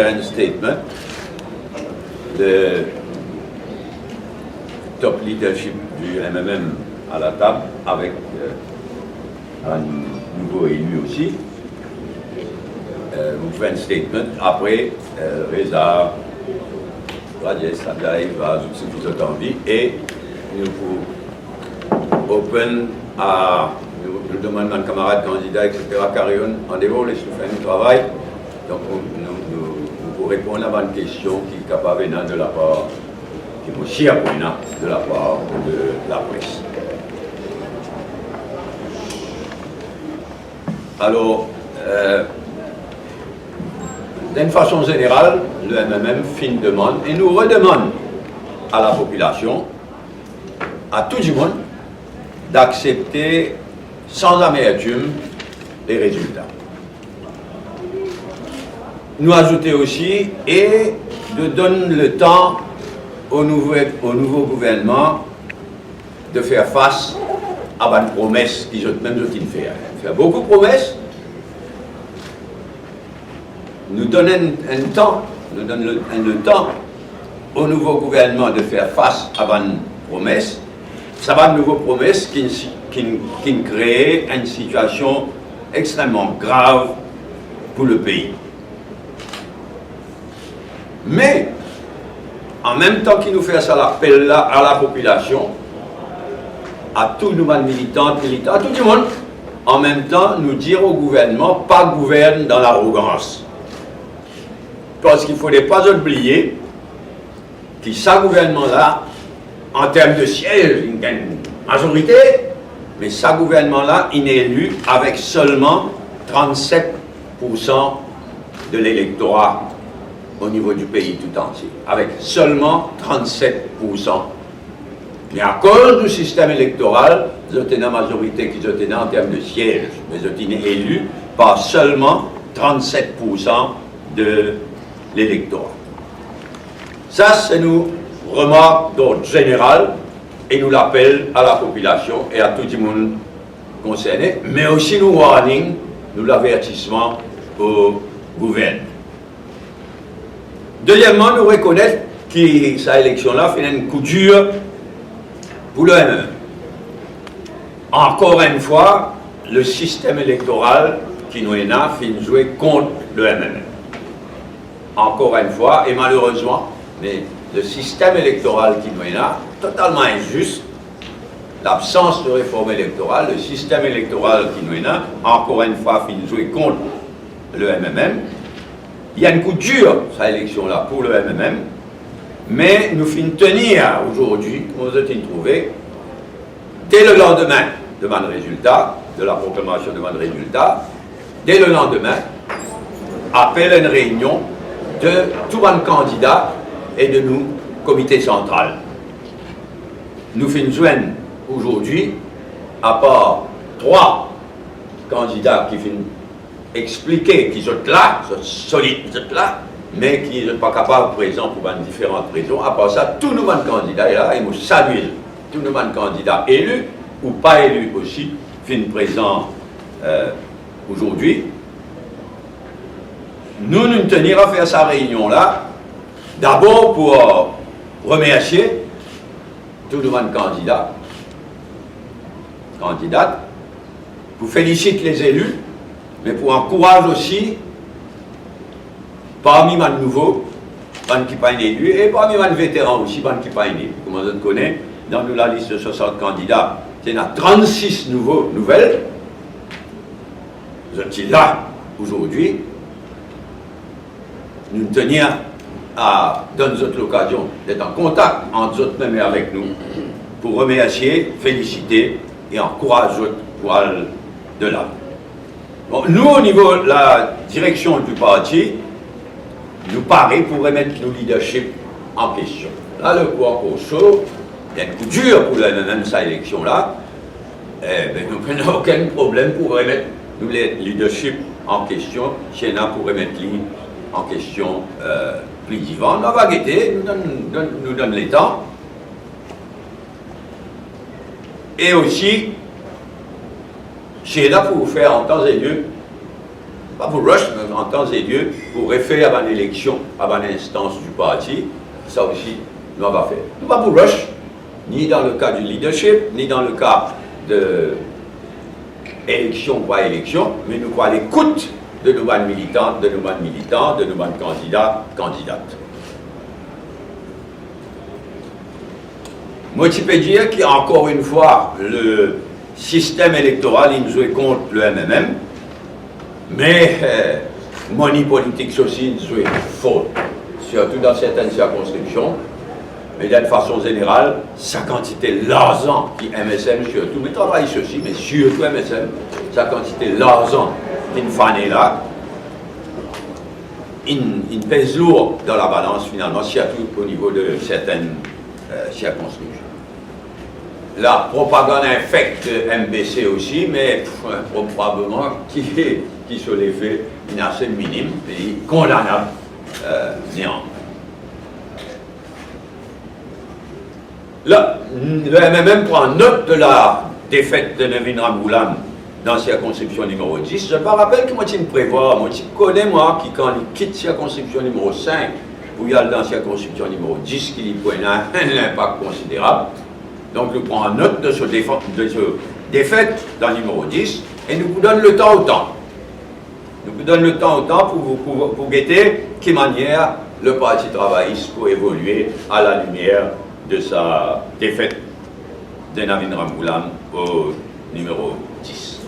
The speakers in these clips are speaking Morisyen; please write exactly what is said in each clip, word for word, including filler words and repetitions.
Enn statement, le top leadership du M M M à la table avec, euh, un nouveau élu aussi. Euh, vous faites un statement, après, euh, Reza, Rajesh, Sanjay va azout seki zot anvi e nou pou open a, nou, nou demann bann kamarad kandida, et cetera, carry on an devor, les nou fer nou travay. Donk, nou, nou, nou, nou pou reponn a bann kestion ki kapav ena de lapar, ki mo sir pou ena de lapar de lapres. Alor, euh, d'une façon générale, le M M M finn demann, e nou redemann a la popilasion, a tou dimoun, d'aksepte san amertim le rezilta. Nou azoute osi, e de donn letan o nouvo, o nouvo gouvernman de fer fas a bann promes ki zot mem zot inn fer. Fer boukou promes, nou donn enn, enn tan, nou donn le, enn letan o nouvo gouvernman de fer fas a bann promes, sa bann nouvo promes ki, ki, ki kree enn sitiasion extrememan grav pou le pei. Me, an mem tan ki nou fer sa lapel la a la popilasion, a tou nou bann militan, militan, a tou dimoun, an mem tan, nou dir o gouvernman, pa gouvern dan larogans. Parski fode pa zot bliye ki sa gouvernman la, an term de siez, inn gagn mazorite, me sa gouvernman la inn eli avek selman trannset poursan de lelektora o nivo di pei toutantie, avek selman trannset poursan. Me akoz nou sistem elektoral, zot ena mazorite ki zot ena an term de siez, me zot inn eli par selman trannset poursan de lelektora. Sa, se nou remark dord zeneral e nou lapel a lapopilasion e a tou dimoun konserne, me osi nou warning, nou lavertisman o gouvernman. Dezieman, nou rekonet ki sa eleksion la finn enn kou dir pou le M M M. Ankor enn fwa, le sistem elektoral ki nou ena finn zwe kont le M M M. Ankor enn fwa, e malerezman, me le sistem elektoral ki nou ena, totalman inzis, labsans de reform elektoral, le sistem elektoral ki nou ena, ankor enn fwa, finn zwe kont le M M M. Li enn kou dir, sa eleksion la, pou le M M M, me nou finn tenir ozordi, kouma zot inn trouve, dès le landime de bann rezilta, de laproklamasion de bann rezilta, dès le landime, apel enn reynion de tou bann kandida e de nou komite santral. Nou finn zwenn ozordi, apar trwa kandida ki finn explike ki zot la, zot solid, zot la, me ki zot pa kapav prezan pou bann diferan rezon. Apar sa, tou nou bann kandida la, e mo salye zot, tou nou bann kandida eli ou pa eli osi, finn prezan, euh, ozordi. Nou, nou tenir a fer sa reynion la, dabor pou, euh, remersie tou nou bann kandida, kandidat, pou felisit lezeli, me pou ankouraz osi parmi bann nouvo, bann ki pa inn eli, e parmi bann veteran osi, bann ki pa inn eli. Kouma zot kone, dan nou lalis de swasant kandida, ti ena trannsis nouvo, nouvel. Zot ti la ozordi. Nou tenir a donn zot lokazion d'et an kontak ant zot mem e avek nou pou remersie, felisite e ankouraz zot pou al delavan. Bon, nou, o nivo la direksion di parti, nou pare pou remet nou leadership an kestion. La, le kou ankor so, li enn kou dir pou le M M M sa eleksion la. Eh ben, nou pena okenn problem pou remet nou le-, leadership an kestion, si ena pou remet li an kestion, euh, pli divan. Nou ava gete, nou donn, donn, nou donn letan. E osi, si ena pou fer an tan e lir, Pa pou rush, an tan de Dieu, pou refer bann eleksion a bann instans di parti, sa osi nou ava fer. Nou pa pou rush, ni dan le ka di leadership, ni dan le ka de eleksion par eleksion, me nou pou al ekout de nou bann militan, de nou bann militan, de nou bann kandida, kandidat. Mo ti pe dir ki, ankor enn fwa, le sistem elektoral inn zwe kont le M M M, me, eh, money politics osi inn zwe fort, sirtou dan sertenn sirkonskripsion. Me dan fason zeneral, sa kantite larzan ki M S M sirtou, me travay osi, me sirtou M S M, sa kantite larzan ki'nn fane la, inn, inn pez lour dan labalans finalman, sirtou o nivo de sertenn, eh, sirkonskripsion. La propagann infekt M B C osi, me, pff, probableman ki, ki so lefe inn ase minim e kondanab, eh, neanman. La, le M M M pran not de la defet de Navin Ramgoolam dan sirkonskripsion nimero dis. Zot pa rapel ki mo ti prevwar, mo ti kone mwa ki kan li kit sirkonskripsion nimero sink pou li al dan sirkonskripsion nimero dis, ki li pou ena enn linpak konsiderab. Donk, nou pran not de so defa-, de so defet dan nimero dis e nou pou donn letan o tan. Nou pou donn letan o tan pou, pou, pou gete ki manier le Parti Travayis pou evolie a la limier de sa defet de Navin Ramgoolam o nimero dis.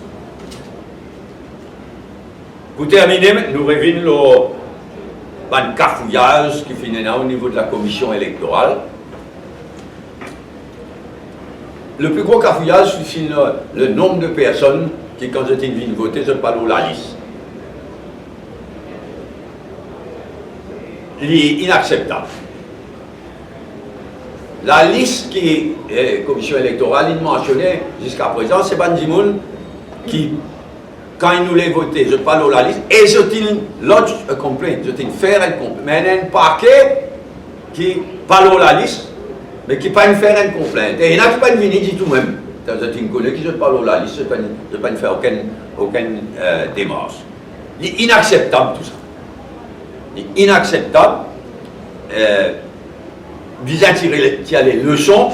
Pou termine, nou revinn lor bann kafouyaz ki finn ena o nivo de la Komision Elektoral. Le pli gro kafouyaz, se le, le nonb de personn ki, kan zot inn vinn vote, zot pa lor lalis. Li inakseptab. Lalis ki, eh, Komision Elektoral inn mansione ziska prezan, se bann dimoun ki, kan inn oule vote, zot pa lor lalis, e zot inn lodge a complaint, zot inn fer enn konp-, me ena enn pake ki pa lor lalis, me ki pa'nn fer enn konplint. E ena ki pa'nn vini ditou mem. Zot inn kone ki zot pa lor lalis, zot pa'nn, zot pa'nn fer okenn, okenn, eh, demars. Li inakseptab tousala. Li inakseptab. Eh, bizin tire, tire leson.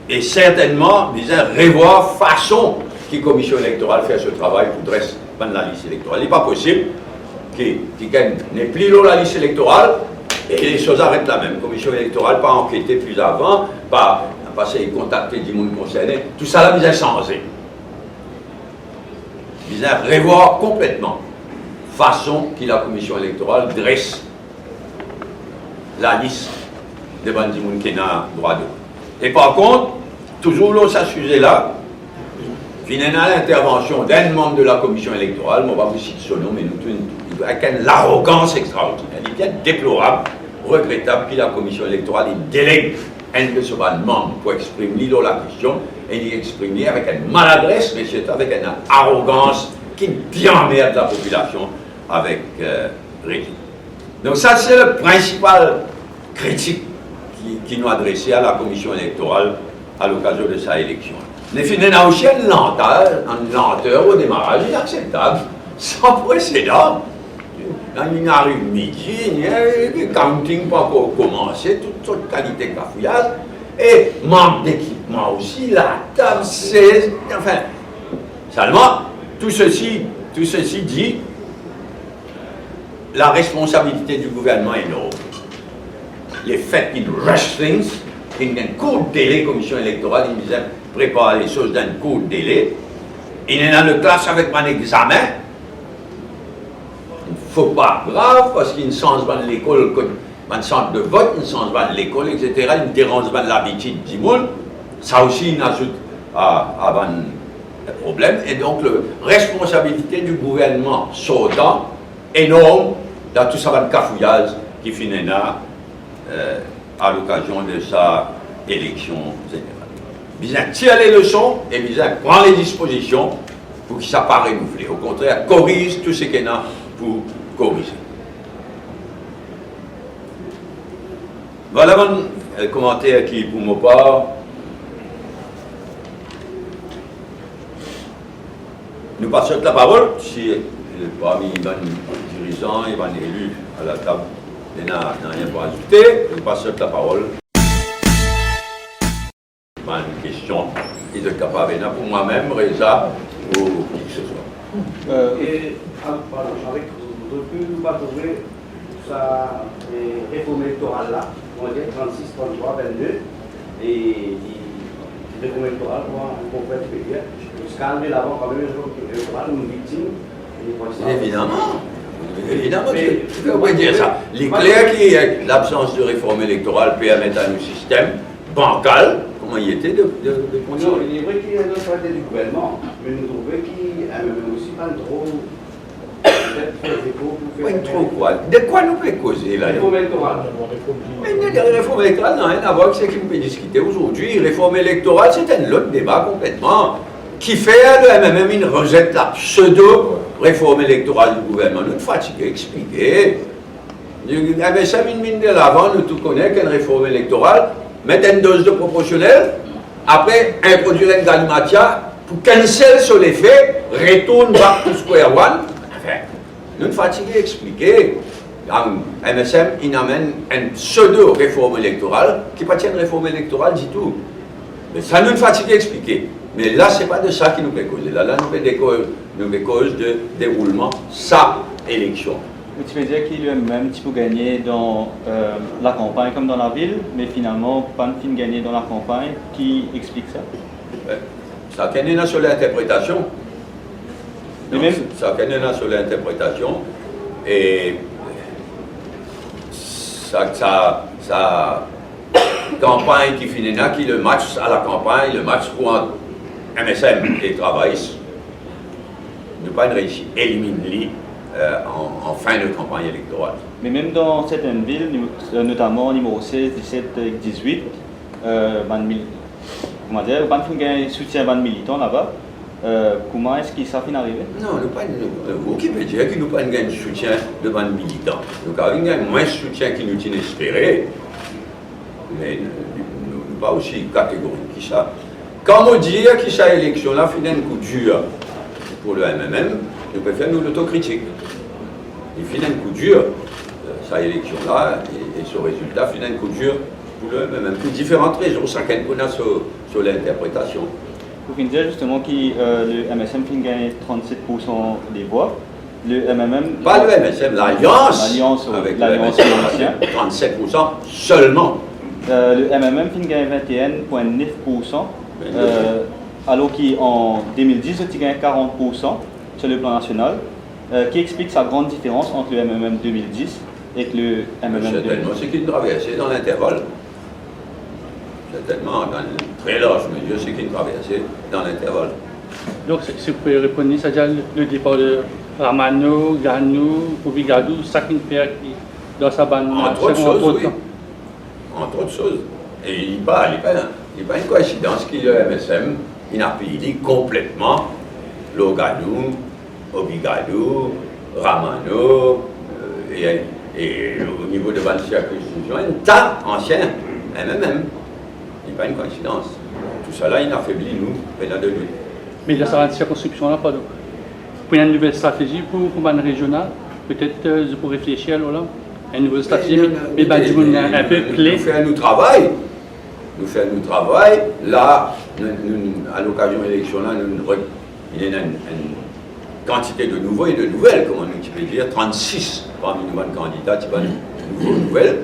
E sertennman bizin revwar fason ki Komision Elektoral fer so travay pou dres bann lalis elektoral. Li pa posib ki, ki kikenn nepli lor lalis elektoral e lesoz aret la mem. Komision Elektoral pa ankete pli avan, pa, pa sey kontakte dimoun konserne. Tousala bizin sanze. Bizin revwar konpletman fason ki la Komision Elektoral dres lalis de bann dimoun ki ena drwa de vot. E par kont, touzour lor sa size la, finn ena lintervansion d'enn manb de la Komision Elektoral, mo pa pou sit so nom, me nou tou, nou tou, avek enn larogans extraordiner. Li bien deplorab, regretab ki la Komision Elektoral inn deleg enn de so bann manb pou exprim li lor lakestion, e li exprim li avek enn maladres, me sirtou avek enn arogans ki bien anmerd lapopilasion avek, eh, rezon. Donk sa se le prinsipal kritik ki, ki nou adrese a la Komision Elektoral a lokazion de sa eleksion. Me finn ena osi enn lanter, enn lanter o demaraz inakseptab, san presedan. Inn ariv midi, eh, counting pa ankor koumanse, tou sort kalite kafouyaz, e mank dekipman osi, latab, sez, anfin. Selman, tou sesi, tou sesi di, la responsabilite di gouvernman enorm. Lefet ki inn rush things, ki inn enn kourt dele, Komision Elektoral inn bizin prepar lesoz dan enn kourt dele, inn ena le clash avek bann examen, enn fo pa grav, parski inn sanz bann lekol kot bann sant de vot, inn sanz bann lekol, et cetera, inn deranz bann labitid dimoun, sa osi inn azout a, a bann problem. E donk, le responsabilite di gouvernman sortan enorm dan tou sa bann kafouyaz ki finn ena, eh, a lokazion de sa eleksion zeneral. Bizin tir le leson e bizin pran le dispozision pou ki sa pa renouvle. Okontrer, koriz tou seki ena pou korize. Vwala bann, eh, komanter ki pou mo par. Nou pa sot laparol, si Parmi bann dirizan e bann eli a latab, ena, nanye pou azoute, nou pas zot laparol. Bann kestion ki zot kapav ena pou mwa mem, Reza, ou kiseswa. Euh, E, ah, pardon, avek zot, nou pa trouve sa, eh, reform elektoral la, kouma dir, trannsis, tranntrwa, vennde, e, e reform elektoral, kouma, kouma fer ti pe dir, nou ti al de lavan kanmem, reform elektoral, nou viktim, e pou sa. Evidaman. Evidaman, Me, ki, ki pe dir sa. Li kler ki, eh, labsans de reform elektoral permet a nou sistem bankal, kouma li ete, de, de, de kontinie. Non, li vre ki ena enn stratezie gouvernman, me nou trouve ki, eh, mem osi, pa tro, petet fer zefor pou fer. Pa tro kwa? De kwa nou pe koze la? Reform elektoral. Me non, reform elektoral nanye a vwar avek seki nou pe diskite azordi. Reform elektoral, se enn lot deba konpletman. Kifer le M M M inn rezet la pseudo reform elektoral di gouvernman? Nou fatige explike. M S M inn vinn de lavan, nou tou kone ki enn reform elektoral, met enn doz de proporsionel, apre introdir enn galimatia pou cancel so lefe, retourn back to square one. Anfin, nou fatige explike. Ah, M S M inn amenn enn pseudo reform elektoral ki pa ti enn reform elektoral ditou. Me sa nou fatige explike. Me la, se pa de sa ki nou pe koze. La, la, nou pe deko-, nou pe koz de deroulman sa eleksion. Ou ti pe dir ki le M M M ti pou gagne dan, euh, lakanpagn kom dan lavil, me finalman, pa finn gagne dan lakanpagn. Ki explik sa? Eh, sakenn ena so linterpretasion. Li mem. Donk, sakenn ena so linterpretasion. E sa, sa, sa kanpagn ki finn ena, ki le match a lakanpagn, le match pou ant M S M e travayis, nou pa reisi eliminn li, euh, an, an fin de kanpagn elektoral. Me mem dan sertenn vil, nou, euh, notaman nimero sez, diset ek dizwit, euh, bann mil-, kouma dir, ou pa finn gagn soutien bann militan laba. Euh, kouma eski sa finn arive? Non, nou pa, nou, ou ki pe dir ki nou pa gagn soutien de bann militan. Nou kapav gagn mwins soutien ki nou ti espere. Me nou, nou, nou pa osi kategorik ki sa. Kan mo dir ki sa eleksion la finn enn kou dir pou le M M M, nou pe fer nou lotokritik. Li finn enn kou dir, euh, sa eleksion la, e, e so rezilta finn enn kou dir pou le M M M, pou diferan rezon, sakenn pou ena so, so linterpretasion. Ou finn dir zisteman ki, euh, le M S M finn gagn trannset poursan de vwa, le M M M... Pa le M S M, lalians... Lalians, wi, avek le lalians M S M, Lalians. Trannset poursan selman. Euh, le M M M finn gagn vinteenn pwin nef poursan, euh, alor ki an de mil dis, zot ti gagn karant poursan sur le plan national. Euh, ki explik sa gran diferans ant le M M M de mil dis ek le M M M de mil dis? Sertennman, seki inn traverse dan linterval. Sertennman, dan enn tre larz mezir, seki inn traverse dan linterval. Donk, si, si ou pe reponn li, savedir le, le depar de Ramano, Ganou, Robigadou, sa ki finn fer ki dan sa bann... Ant ot soz, wi. Ant ot soz. E li pa, li pa, li pa enn koinsidans ki le M S M inn apiy li konpletman lor Ganou, Robigadou, Ramano, euh, e, e o nivo de bann sirkonskripsion, enn ta ansien M M M. Li pa enn koinsidans. Tousala inn afebli nou, pena de dout. Me dan sa bann sirkonskripsion la, pardon, pou ena enn nouvel stratezi pou, pou bann rezional, petet, euh, zot pou reflesir lor la, enn nouvel stratezi, me, me, me bann dimoun la, enn pe, nou, nou, ple. Nou fer nou travay. Nou fer nou travay. La, nou, nou, a lokazion eleksion la, nou, nou re-, ena enn, enn kantite de nouvo e de nouvel, kouma nou ti pe dir, trannsis parmi nou bann kandida ti bann nouvo nouvel.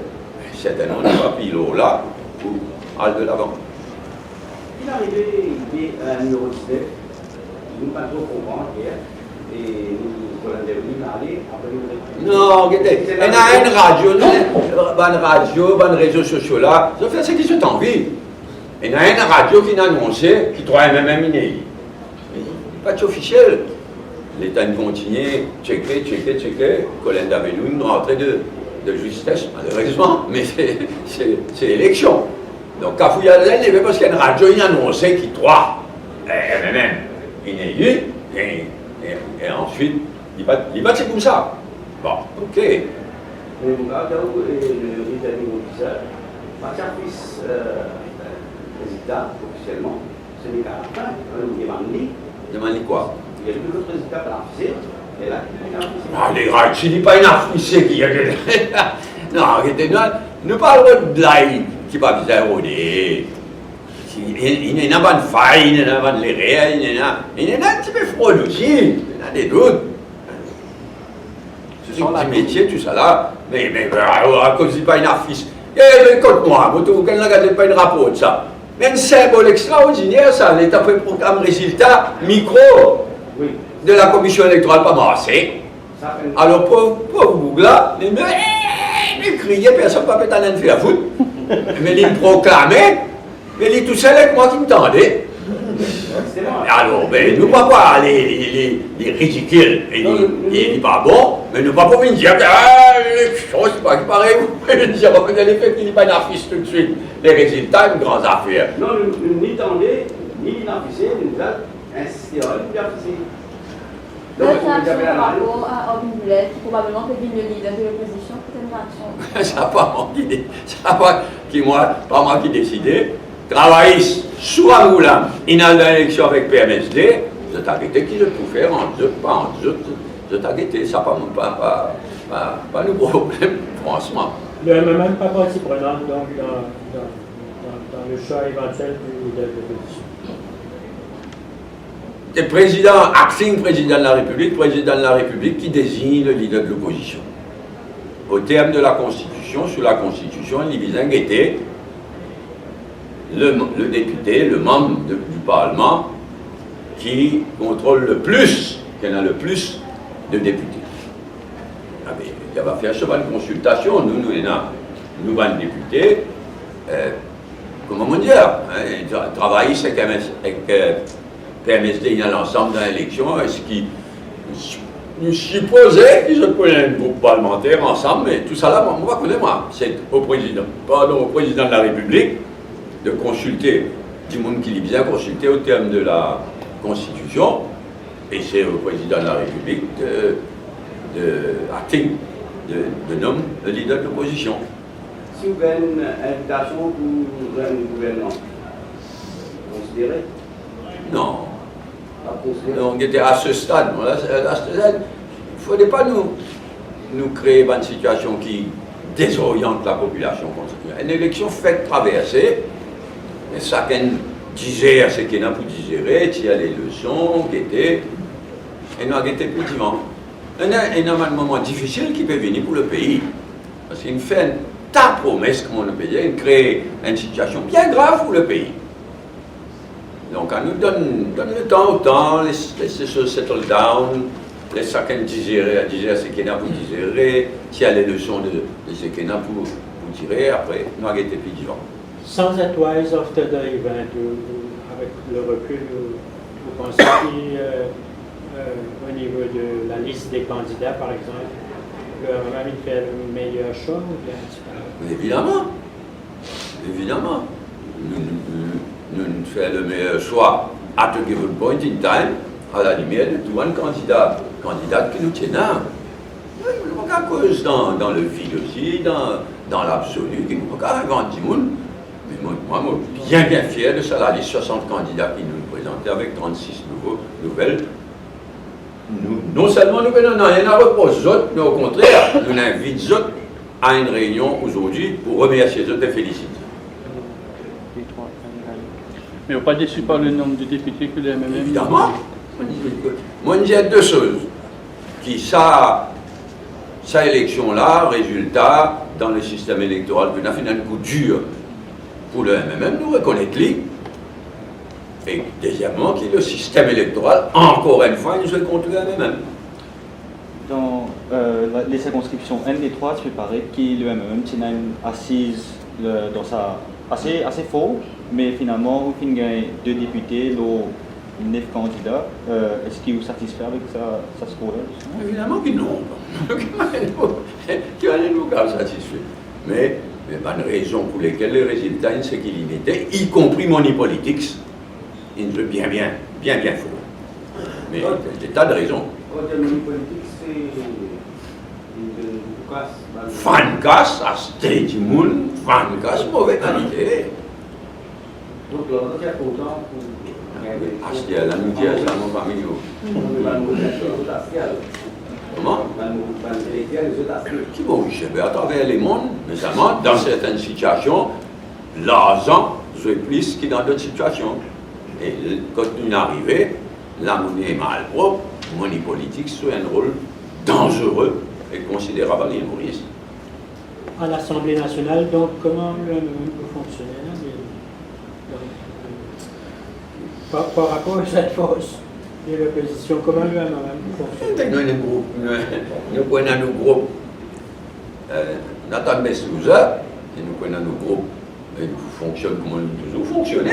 Sertennman, nou pa pli lor la pou al de lavan. Ki arive, arive, euh, nimero diznef, nou pa tro konpran, yer, e nou, nou, nou ale, apre nou... Non, gete, ena enn radio, nou, bann radio, bann rezo sosio la, zot fer seki zot anvi. Ena enn radio ki inn anonse ki trwa M M M inn eli. Li pa ti ofisiel. Leta inn kontigne tcheke, tcheke, tcheke. Colin Davelou inn rantre de, de justesse, malerezman, me se, se, se eleksion. Donk, Kafou Yazel leve parski enn radio inn anonse ki trwa, eh, M M M inn eli, e, e, e answit, li pa, li pa ti koumsa. Bon, ok. Me mo gard ou, e, le Rizali Morizal, pa ti afis, euh, rezilta ofisielman. Se li ki a la fin, kan nou demann li. Demann li kwa? Li a dit ki rezilta pa afize. Ale, raz, si li pa inn afise ki... Non, arete, non, nou pa rod blay ki pa bizin rode. Si, inn, inn ena bann fay, inn ena bann lerer, inn ena, inn ena enn tipe frod osi, inn ena de dout. Se sa, dimetie, tousala. Me, me, akoz li pa inn afis. E, me, kot mwa, mo trouv okenn lagazet pa inn raport sa. Me enn sinbol extraordiner sa, leta pe proklame rezilta, mikro de la Commission électorale pa marse. Alor, pov, pov boug la, li, li, li kriye, personn pa pe tann enn fer fout. Me li proklame, me li tousel ek mwa ki'nn tande. Alor, be, nou pa pou ale, li, li, li ridikil, e li, e li pa bon, me nou pa pou vinn dir ke, a, eleksion, se pa ki parey, nou pa pou vinn dir, li pa inn afis toutswit. Le rezilta, enn gran zafer. Non, nou, nou ni tande, ni inn afise, nou al insiste, nou inn afise. Donk, reaksion par rapor a Arvin Boulel, ki probableman pe vinn le lider de lopozision, pou enn reaksion. Sa pa mwa ki de-, sa pa ki mwa, pa mwa ki deside. Travayis, sou Angoulême, inn al dan eleksion avek P M S D, zot a gete ki zot pou fer ant zot, pa ant zot, zot a gete, sa pa, pa, pa, pa, pa nou problem, fransman. Le M M M pa parti prenant, donk, dan, dan, dan, dan le chwa evantiel di lider de lopozision. Se prezidan, acting prezidan de la Repiblik, prezidan de la Repiblik ki dezign le lider de lopozision. Au terme de la Constitution, sous la Constitution, li bizin gete le, le député, le membre de, du Parlement qui contrôle le plus, qui en a le plus de députés. Ah, me, li ava fer so bann konsiltasion, nou, nou ena, nou bann depite, eh, kouma mo dir, hein, tra-, travayis ek M S, ek, eh, P M S D, inn al ansam dan eleksion, eski, nou sipoze ki zot pou ena enn group parlemanter ansam, me tousala, mwa, mo pa kone, mwa. Se o prezidan, pardon, o prezidan de la Repiblik de konsilte dimoun ki li bizin konsilte o term de la Konstitision, e se o prezidan de la Repiblik de, de, acting, de, de nom le lider de lopozision. Si ou gagn envitasion pou zwenn gouvernman, konsidere? Non. Pa konsidere? Non, gete, a se stad, non, la, la, la, fode pa nou, nou kree bann sitiasion ki dezoriant lapopilasion konsa. Enn eleksion fet traverse, e sakenn dizer seki ena pou dizere, tir le leson, gete, e nou a gete pli divan. Ena, ena bann moman difisil ki pe vini pou lepei. Parski inn fer enn ta promes, kouma nou pe dir, inn kree enn sitiasion bien grav pou lepei. Donk, anou donn, donn letan o tan, les, les sez settle down, les sakenn dizere, dizer seki ena pou dizere, tir le leson de, de seki ena pou, pou tire, apre, nou a gete pli divan. Sans advice after the event, ou, ou, avec le recul, ou, ou pensez que, euh, euh, au niveau de la liste des candidats, par exemple, le M M M inn fer le meilleur choix ou bien un petit peu? Evidaman, evidaman, nou, nou, nou, nou fer le meilleur choix at a given point in time, à la lumière de tou bann kandida, kandidat ki nou ti ena. Wi, nou pa kav koz dan, dan le vid osi, dan, dan labzoli, ki nou pa kav invant dimoun. Me mwa, mwa, mo bien, bien fier de sa, lalis swasant kandida ki nou prezante avek trannsis nouvo, nouvel. Nou, non selman nou pena nanye a repros zot, me okontrer, nou invit zot a enn reinion ozordi pou remersie zot e felisit zot. Me ou pa desi par le nombre de députés que le M M M? Evidaman. Mo dir de soz. Ki sa, sa eleksion la, rezilta dan le sistem elektoral ki nou ena finn enn kou dir pou le M M M, nou rekonet li. E dezieman, ki le sistem elektoral, ankor enn fwa, inn zwe kont le M M M. Dan, euh, la, le sirkonskripsion enn e trwa, ti pe paret ki le M M M ti ena enn asiz, euh, dan sa, ase, ase for, me finalman, ou finn gagn de depite lor nef kandida. Euh, eski ou satisfe avek sa, sa skor la, zisteman? Evidaman ki non. Ki mannyer nou, ki mannyer nou kav satisfe? Me, me bann rezon pou lekel le rezilta inn seki li ete, ikonpri Money Politics, inn zwe bien, bien, bien, bien for. Me, de ta de rezon. Kot Money Politics, se, se, se kas, bann fann kas, aste dimoun, fann kas, move kalite. Donk, larzan ti kontan pou... Aster la, nou dir sa, mo fami, yo. Bann motivasion, aster la. Kouma? Ki Moris? Ebe, atraver lemonn, me selman dan sertenn sitiasion, larzan zwe plis ki dan dot sitiasion. E kot nou arive, lamone malprop, moni politik zwe enn rol danzere e konsiderab a Lil Moris. À l'Assemblée nationale, donc, comment le M M M peut fonctionner, hein, mais, donc, euh, par, par rapport à cette force de l'opposition, comment le M M M peut fonctionner? Nou, nou group, nou, nou pran nou group, euh, nou atann Besouza, e nou pran nou group, e nou fonksionn kouma nou touzour fonksionn.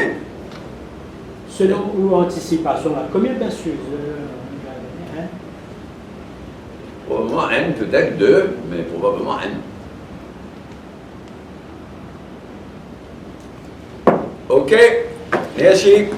Selon ou antisipasion la, combien de Besouza, euh, hein? Probableman enn, petet de, me probableman enn. Ok, mersi.